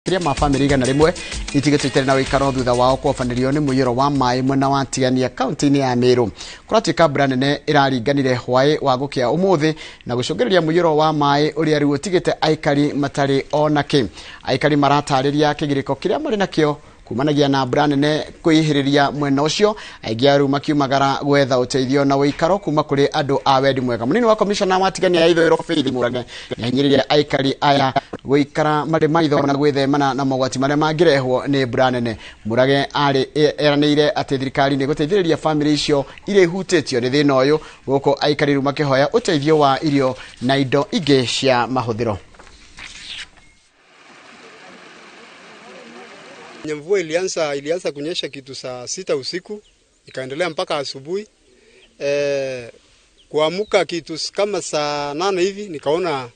Makĩria ma bamĩrĩ 100 itigĩtwo itarĩ na ũikaro thutha wao kũhobanĩrio nĩ mũiyũro wa maĩ mwena wa Tigania kaunti-inĩ ya Meru. Kũratuĩka mbura nene ĩraringanire hwaĩ wa gũkĩa ũmũthĩ na gũcũngĩrĩria mũiyũro wa maĩ ũrĩa rĩu ũtigĩte aikari matarĩ ona kĩ. Aikari maratarĩria kĩgirĩko kĩrĩa marĩ nakĩo kumanagia na mbura nene kwĩhĩrĩria mwena ũcio, aingĩ a rĩu makiumagara gwetha ũteithio na ũikaro kuma kũrĩ andũ a wendi mwega. Mũnini wa komishona wa Tigania ya Ithũĩro Faith Mũrage nĩahinyĩrĩirie aikari aya gũikara marĩ maitho na gwĩthemana na mogwati marĩa mangĩrehwo nĩ mbura nene. Mũrage arĩ eranĩire atĩ thirikari nĩ ĩgũteithĩrĩria bamĩrĩ icio iria ihutĩtio nĩ thĩna ũyũ, gũkũ aikari rĩu makĩhoya ũteithio wa irio na indo ingĩ cia mahũthĩro. Mvua ilianza kunyesha kitu saa 6 usiku ikaendelea mpaka asubuhi. Kuamuka kitu kama saa 8 hivi nikaona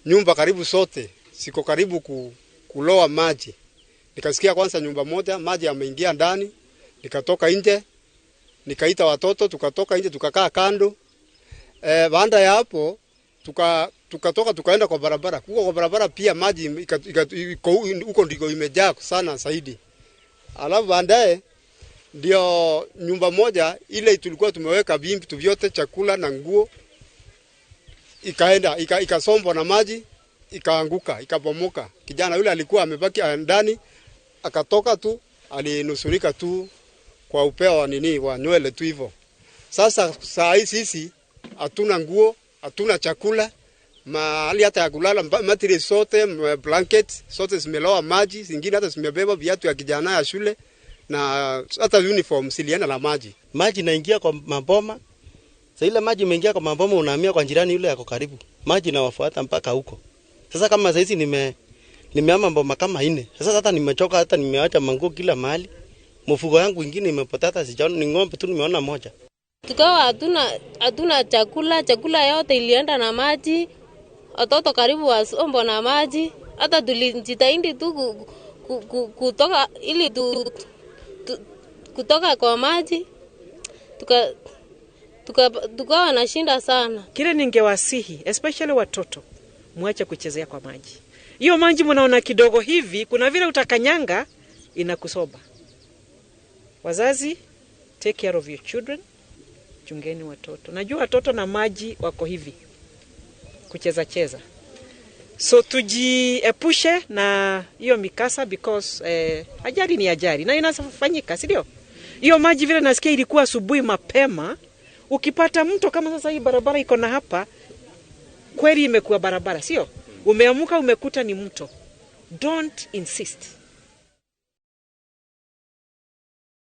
nyumba karibu sote siko karibu kuloa maji. Nikasikia kwanza nyumba moja maji yameingia ndani, nikatoka nje, nikaita watoto tukatoka nje tukakaa kando. Baada ya hapo tukatoka tukaenda kwa barabara. Huko kwa barabara pia maji huko ndiko imejaa sana zaidi. Alafu baadaye ndio nyumba moja ile tulikuwa tumeweka vitu vyote, chakula na nguo, ikaenda ikasombwa na maji, ikaanguka, ikabomoka. Kijana yule alikuwa amebaki ndani, akatoka tu, alinusurika tu kwa upeo wa nini wa nywele tu hivyo. Sasa saa hii sisi hatuna nguo, hatuna chakula, mahali hata ya kulala, mattress sote, blanket sote zimeloa maji, zingine hata zimebeba viatu ya kijana ya shule na hata uniform zilienda na maji. Maji inaingia kwa maboma. Sasa ile maji imeingia kwa maboma, unahamia kwa jirani yule yako karibu. Maji inawafuata mpaka huko. Sasa kama sasa hizi nimehama mboma kama 4. Sasa hata nimechoka, hata nimeacha manguo kila mahali. Mfuko yangu ingine imepotea, hata sijaona, ni ng'ombe tu nimeona moja. Tukawa hatuna chakula, chakula yote ilienda na maji. Watoto karibu wasombo na maji. Hata tulijitahidi tu kutoka ili tu kutoka kwa maji. Tukawa na shinda sana. Kile ningewasihi, especially watoto, muache kuchezea kwa maji. Hiyo maji mnaona kidogo hivi, kuna vile utakanyanga inakusoba. Wazazi, take care of your children. Chungeni watoto. Najua watoto na maji wako hivi kucheza cheza. So tujiepushe na hiyo mikasa because ajali ni ajali na inafanyika, si ndio? Hiyo maji vile nasikia ilikuwa asubuhi mapema, ukipata mto kama sasa hii barabara iko na hapa, kweli imekuwa barabara, sio? Umeamuka umekuta ni mto. Don't insist.